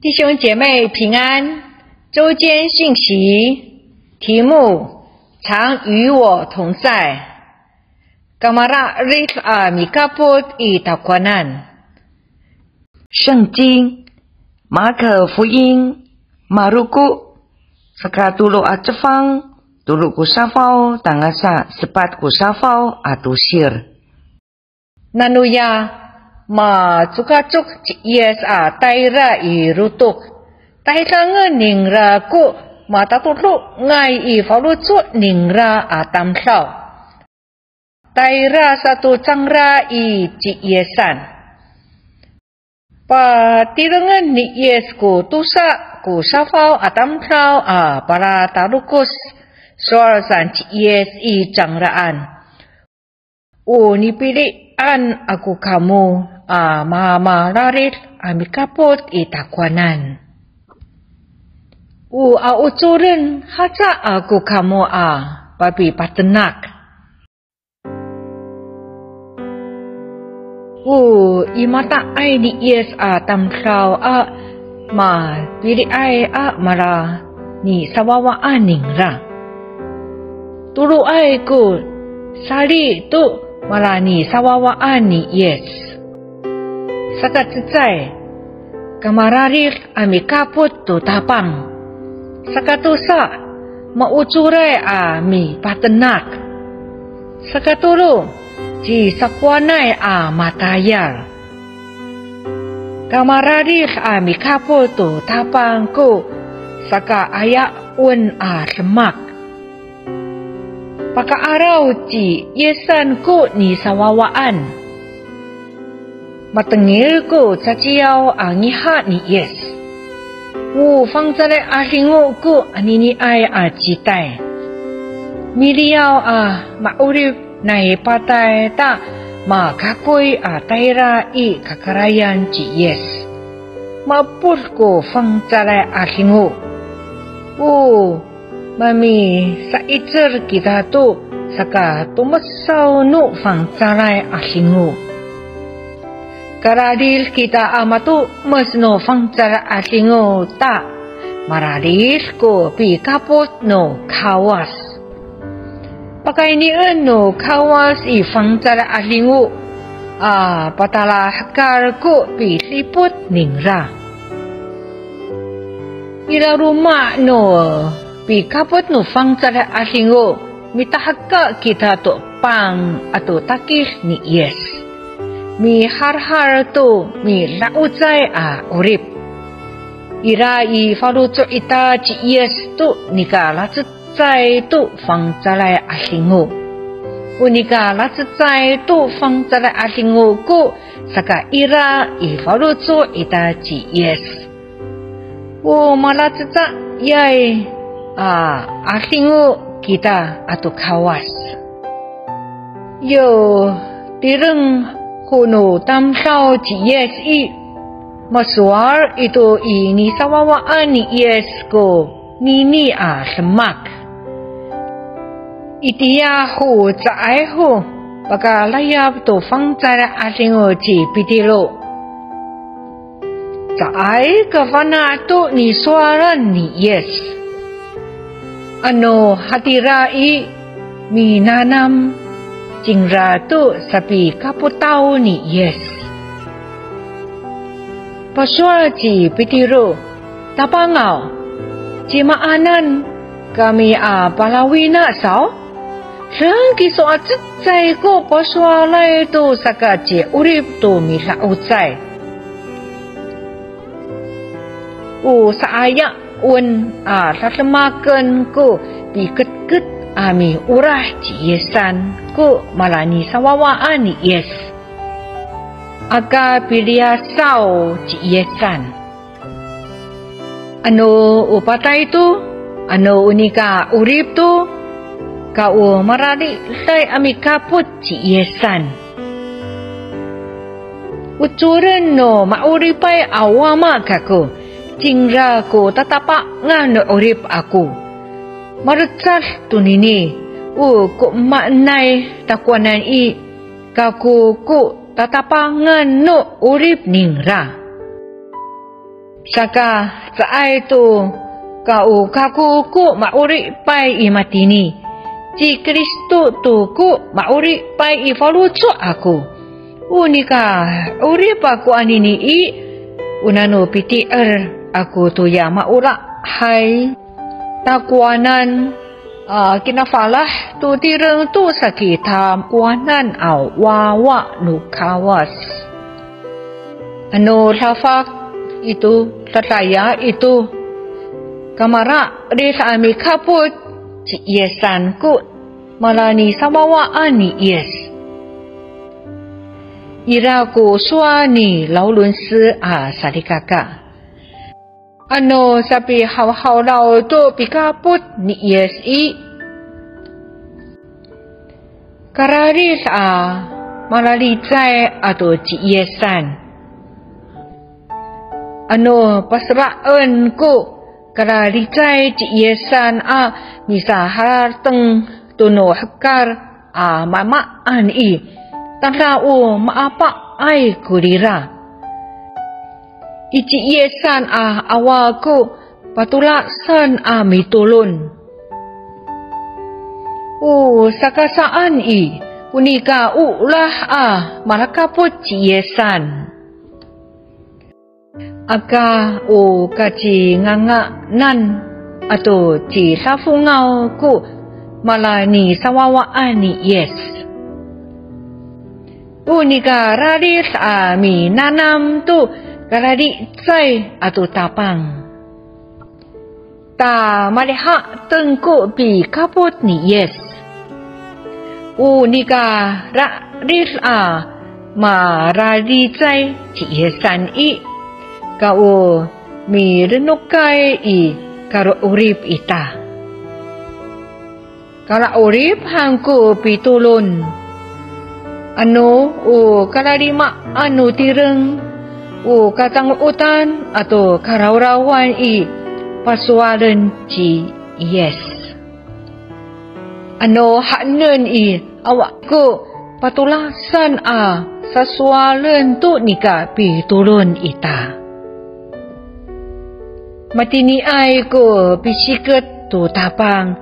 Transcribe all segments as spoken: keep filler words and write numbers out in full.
弟兄姐妹平安，周间信息，题目：常与我同在。Kamararid a mikapot i takowanan. 圣经马可福音 Maroko, saka tolo a cefang, tolo ko safaw tangasa sepat ko safaw a tosir. Nanoya, macokacok ci Yis a tayra i lotok. Tahidangen ningra ko matatodongay i faloco' ningra a tamdaw. Tayra sato cangra i ci Yisan. Patirengen ni Yis ko tosa ko safaw a tamdaw a palatarokos, sowal san ci Yis i cangraan. O nipilian ako kamo a mamararid a mikapot i takowanan. O a ocoren haca ako kamo a papipatenak. O i mataay ni Yis a tamdaw a mapiliay a malanisawawaan ningra. Toloay ko sali to malanisawawaan ni Yis. Saka cecay, kamararid a mikapot to Tapang. Saka tosa, maocoray a mipatenak. Saka tolo, cisakowanay a matayal. Kamararid a mikapot to Tapang ko sakaayawen a demak. Paka'araw ci Yisan ko nisawawaan. Matengil ko caciyaw a ngiha ni Yis. O fangcalay 'adingo ko aniniay a citay. Miliyaw a ma'orip nai patay ta makakoy a tayra i kakarayan ci Yis. Mapod ko fangcalay 'adingo. O mamisa'icel kita to sakatomesaw no fangcalay 'adingo. Kararid kita a matomes no fangcalay 'adingo ta mararid ko pikapot no Kawas. Pakaynien no Kawas i fangcalay 'adingo a patalahekal ko pidipot ningra. I laloma' no pikapot no fangcalay 'adingo, mitaheka kita to pang ato takid ni Yis. Mihalhal to mida'ocay a 'orip. Ira i faloco' ita ci Yis to nika lacecay to fangcalay 'adingo. O nika lacecay to fangcalay 'adingo ko saka ira i faloco' ita ci Yis. O malacecayay a 'adingo kita ato Kawas. Yo tireng ho no tamdaw ci Yis i, masowal ito i nisawawaan ni Yis konini a demak. Itiya ho caay ho pakalayap to fangcalay 'adingo ci Pitiro. Caay kafana' to nisowalan ni Yis. Ano hatira i, minanam cingra to sapikapotaw ni Yis. Pasowal ci Pitiro, Tapangaw, cimaanan kami a palawina saw? Deng kiso a cecay ko pasowalay to sakaci'orip to mida'ocay. O sa'ayawen a dademaken ko piketket a miolah ci Yisan ko malanisawawaan ni Yis. Aka piliyasaw ci Yisan. Ano o patay to, ano o nika 'orip to, ka o marariday a mikapot ci Yisan. Ocoren no ma'oripay a Wama kako, cingra ko tatapangan no 'orip ako. Malecad tonini, o komaenay takowanan i, kako ko tatapangan no 'orip ningra. Saka caay to ka o kako ko ma'oripay i matini, ci Kristo to ko ma'oripay i faloco' ako. O nika 'orip ako anini i, o nano piti'er ako toya maolahay takowanan a kinafalah to tireng to saki takowanan a wawa no Kawas. Ano dafak ito, dadaya ito, kamararid a mikapot ci Yisan ko malanisawawaan ni Yis. Ira ko sowal ni Lawlonsi a salikaka. Ano sapihawhawlaw to pikapot ni Yis i, kararid a malalicay ato ci Yisan. Ano paselaen ko kalalicay ci Yisan a misaharateng to no hekal a mamaan i, tada o maapaay korira. I ci Yisan a awa ko patolasan a mitolon. O sakasaan i, o nika olah a malakapot ci Yisan. Aka o kacinganganan ato cidafongaw ko malanisawawaan ni Yis. O nika rarid a minanam to kalalicay ato Tapang. Ta malihateng ko pikapot ni Yis. O nika rarid a malalicay ci Yisan i, ka o milenokay i kalo'orip ita. Kala'orip han ko pitolon. Ano o kalalimaan no tireng, o katango'otan ato karawrawan i, pasowalen ci Yis. Ano haenen i, awa ko patolasan a sasowalen to nika pitolon ita. Matiniay ko pisiket to Tapang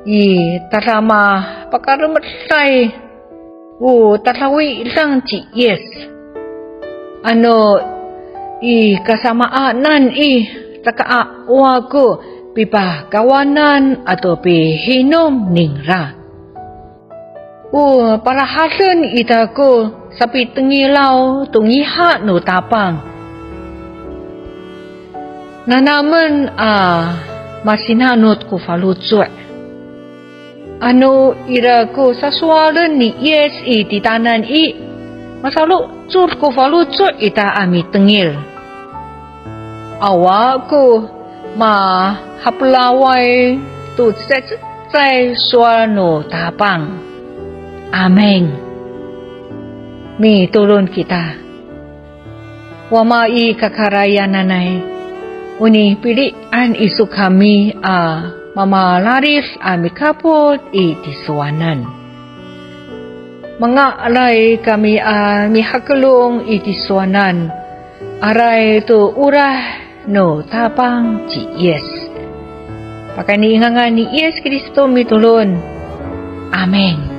i, tadama pakaremeday o tadawidang ci Yis. Ano i kasamaanan i, Saka awa ko pipakawanan ato pihinom ningra. O parahaden ita ko sapitengilaw to ngiha no Tapang. Nanamen a masinanot ko faloco'. Ano ira ko sasowalen ni Yis i titaanan i, masalocod ko faloco' ita a mitengil. Awa ko mahapelaway to cecay sowal no Tapang. Amin. Mitolon kita. Wama i kakarayananay, o nipili'an iso kami a mamalalis a mikapot i tisowanan. Mangalay kami a mihakelong i tisowanan, aray to olah no Tapang ci Yis. Pakayni i ngangan ni Yis Kristo mitolon. Amin.